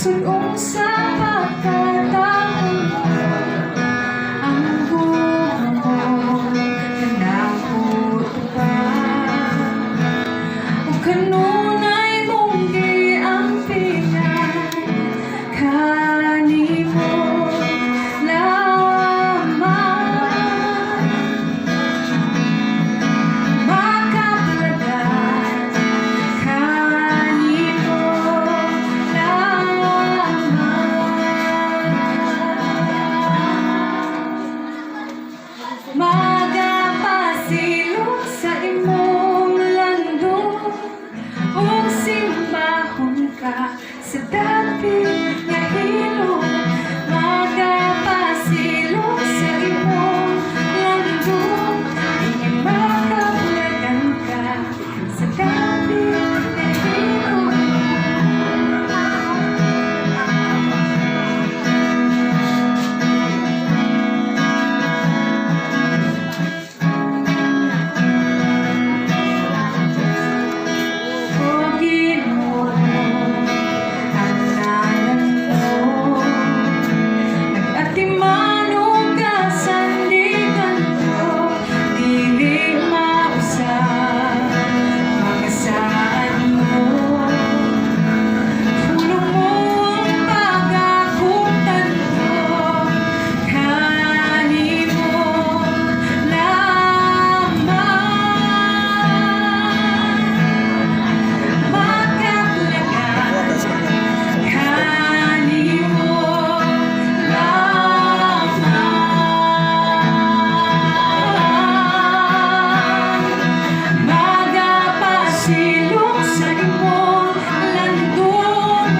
Sud-ong sa pagkatao mo, ang gugma mo kanako tupad. Ug kanunay mong giampingan, kanimo lamang. Makaplagan kanimo lamang. Magapasilong sa imong landong ug simbahon ka sa dapit nga hilom. Magapasilong sa imong landong, dili makaplagan ka sa dapit nga hilom. O Ginoo, ang ngalan mo nag-atiman og kasandigan ko, dili mausab mga saad mo. Pulong mo ang pag-akong tanto, kanimo lamang. Makaplagan kanimo lamang. Magapasilong sa imong landong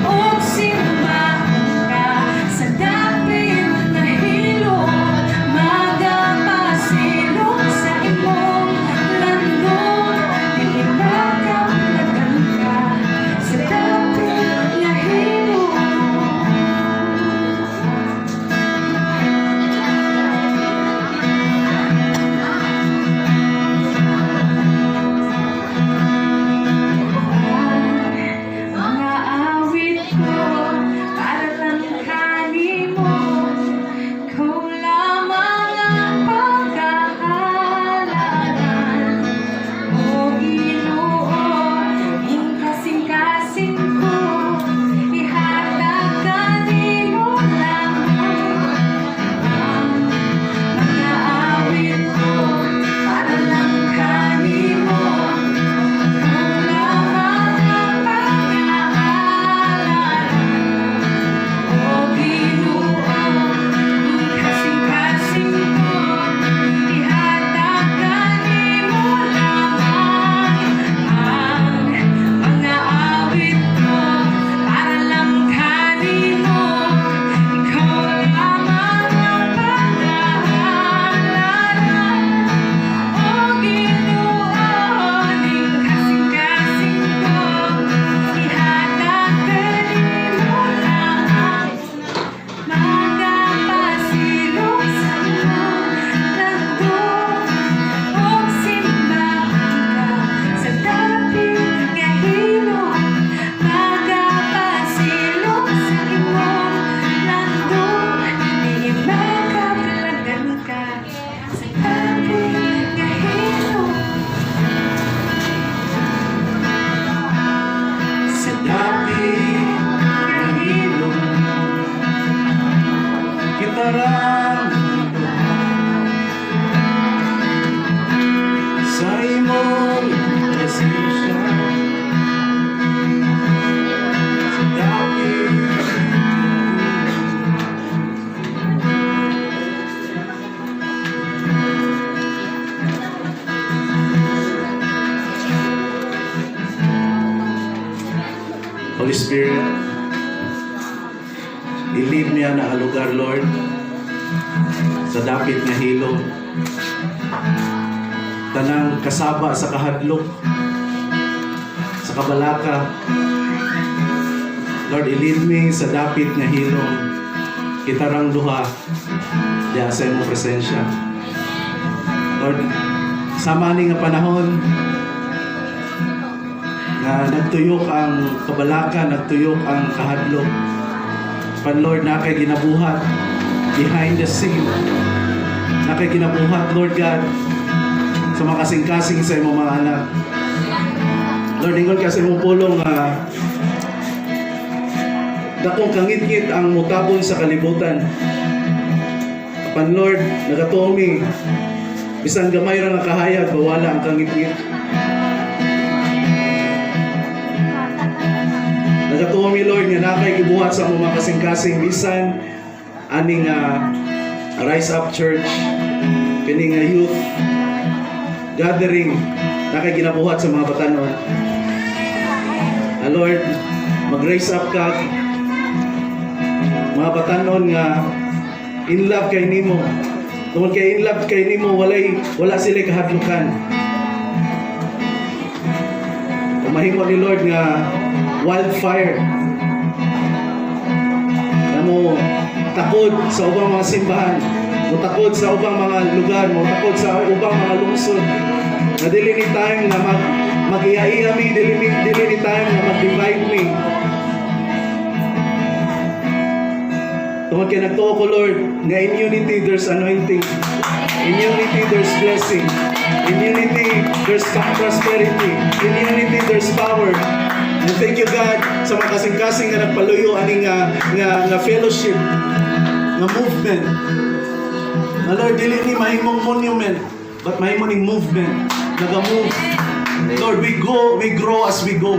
ug simbahon ka sa dapit nga hilom. Magapasilong sa imong landong, dili makaplagan ka sa dapit nga hilom. Ang mga awit ko para lang kanimo, ikaw lamang ang pagkahalagan. O Ginoo, ning kasing-kasing ko ihatag kanimo lamang. Ang mga awit ko para lang kanimo, ikaw lamang ang pagkahalagan. O Ginoo, ning kasing-kasing ko ihatag kanimo lamang. Ang mga awit ko para lang kanimo, ikaw lamang ang pagkahalagan. O Ginoo, ning kasing-kasing ko ihatag kanimo lamang. Magapasilong sa imong landong ug simbahon ka sa dapit nga hilom. Magapasilong sa imong landong, dili makaplagan ka sa dapit nga hilom. Sa dapit nga hilom, kitarang duha sa imong presensya, sa dapit nga hilom. Holy Spirit, i-lead niya na lugar, Lord, sa dapit nga hilom. Tanang kasaba sa kahadlok, sa kabalaka. Lord, i-lead me sa dapit nga hilom. Kitarang duha diya sa imong presensya. Lord, sama ni nga panahon, Nga nagtuyok ang kabalaka, nagtuyok ang kahadlok. Pan Lord, naa kay ginabuhat behind the scene. Naa kay ginabuhat, Lord God, sa mga kasing-kasing sa imong mga anak. Lord, ingon ka sa imong pulong nga dakong kangitngit ang mutabon sa kalibutan. Apan Lord, nagatuo mi, bisan gamay ra nga kahayag, bawala ang kangitngit. Nagatuo mi, Lord, nga naa kay gibuhat sa among mga kasing-kasing bisan aning Rise Up Church, kini nga youth gathering, naa kay ginabuhat sa mga batanon. Lord, mag-raise up ka mga batanon nga in love kay nimo. Tungod kay in love kay nimo, wala sila kahadlukan. Mahimo ni Lord nga wildfire na mo takod sa ubang mga simbahan, mo takod sa ubang mga lugar, mo takod sa ubang mga lungsod. Na dili ni time nga mag-iya-iya mi, dili ni time nga mag-divide mi. Tungod kay nagtuo ko, Lord, nga in unity there's anointing. In unity there's blessing. In unity there's prosperity. In unity there's power. And thank you, God, sa mga kasing-kasing nga nagpaluyo ani nga fellowship, nga movement. Nga Lord, dili ni mahimong monument, but mahimo ning movement. Naga-move. Lord, we go, we grow as we go.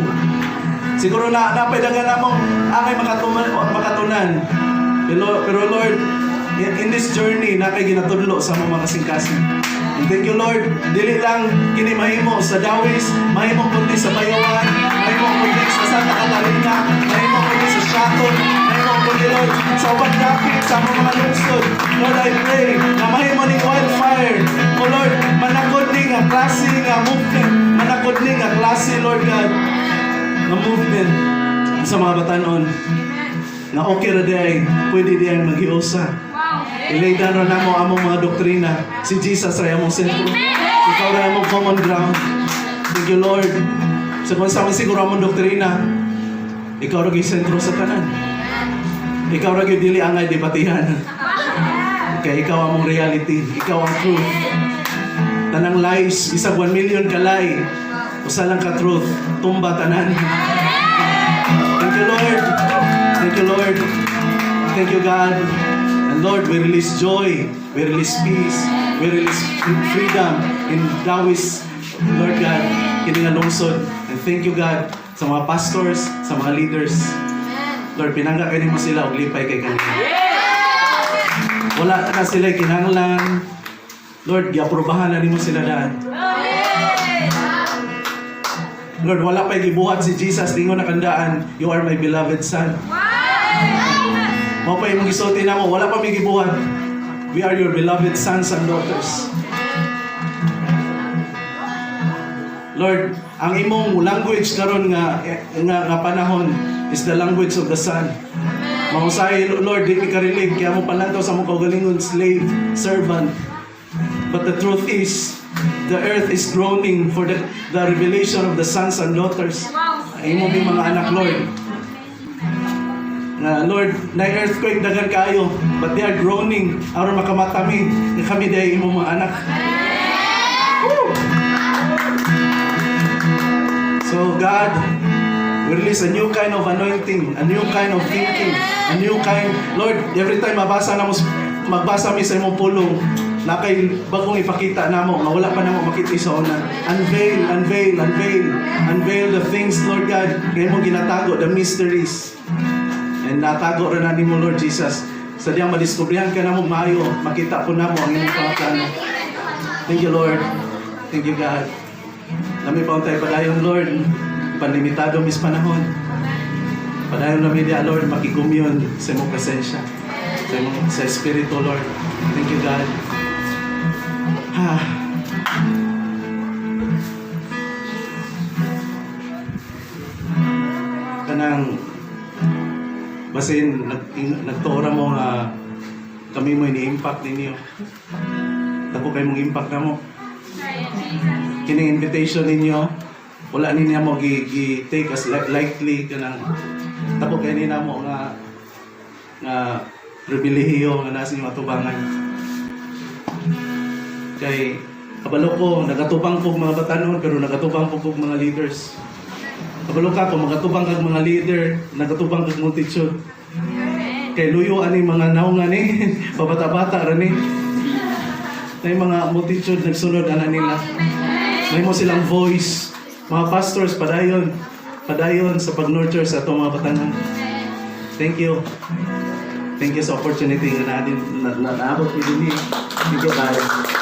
Siguro na naa pay daghan namong angay makatunan. Pero Lord, in this journey, naa kay ginatudlo sa mga kasing-kasing. And thank you, Lord, dili lang kini mahimo sa Dawis, mahimo kundi sa Bayawan, mahimo kundi sa Santa Catalina, mahimo kundi sa Siaton, mahimo kundi, Lord, sa ubang dapit sa among mga lungsod. Lord, I pray na mahimo ning wildfire. O Lord, manakod ni nga klase nga movement, manakod ni nga klase, Lord God, nga movement sa mga batanon nga okay ra diay, pwede diay maghiusa. I-lay down ra namo among mga doktrina. Si Jesus ra among sentro. Ikaw ra among common ground. Thank you, Lord. Sa kung sa siguro among doktrina, ikaw ra gyud sentro sa tanan. Ikaw ra gyud dili angay debatihan. Kay ikaw among reality, ikaw ang truth. Tanang lies, isag 1 million ka lie, usa lang ka truth, tumba tanan. Thank you, Lord. Thank you, Lord. Thank you, God. And Lord, we release joy, we release peace, we release freedom in Dawis, Lord God, kini nga lungsod. And thank you, God, sa mga pastors, sa mga leaders. Lord, pinangga kay nimo sila og lipay kay kanila. Wala na sila kinahanglan. Lord, giaprobahan na nimo sila daan. Lord, wala pa gibuhat si Jesus ningon na kandaan, "You are my beloved son." Mao pa imong gisulti namo, wala pa may gibuhat. We are your beloved sons and daughters. Lord, ang imong language karon nga panahon is the language of the Son. Mausay, Lord, di mi ka-relate kaya mo palantaw sa among kaugalingon slave, servant. But the truth is, the earth is groaning for the revelation of the sons and daughters. Imo mi mga anak, Lord. Nga, Lord, na earthquake daghan kaayo, but they are groaning aron makamata mi nga kami diay imong mga anak. Woo! So God, we release a new kind of anointing, a new kind of thinking, a new kind, Lord, every time mabasa namo, magbasa mi sa imong pulong, naa kay bagong ipakita namo nga wala pa namo makita sa una. Unveil, unveil, unveil, unveil the things, Lord God, nga imong ginatago, the mysteries. And natago ra na nimo, Lord Jesus. Sa diyang madiskubrihan ka namo maayo, makita po namo ang imong plano. Thank you, Lord. Thank you, God. Lami pa tayo padayon, Lord. Panlimitado mis panahon. Padayon na media, Lord, makigumyon sa imong presensya. Sa Espiritu, Lord. Thank you, God. Ha. Kanang basin nagtuora mo nga kami mo ini-impact ninyo. Dako kay mong impact namo. Kining invitation ninyo Wala ni niya mo gi take as lightly kanang dako kay ni namo nga pribilehiyo nga nasa inyong atubangan. Kay kabalo ko nagatubang ko mga batanon, pero nagatubang ko kog mga leaders. Kabalo ka kung magatubang kag mga leader, nagatubang kag multitude. Kay luyo ani mga naong ani, pabata-bata ra ni. Na yung mga multitude nagsunod ana nila. May mo silang voice. Mga pastors, padayon. Padayon sa pag-nurture sa atong mga batanon. Thank you. Thank you sa opportunity nga natin na naabot ni dinhi. Thank you, bye.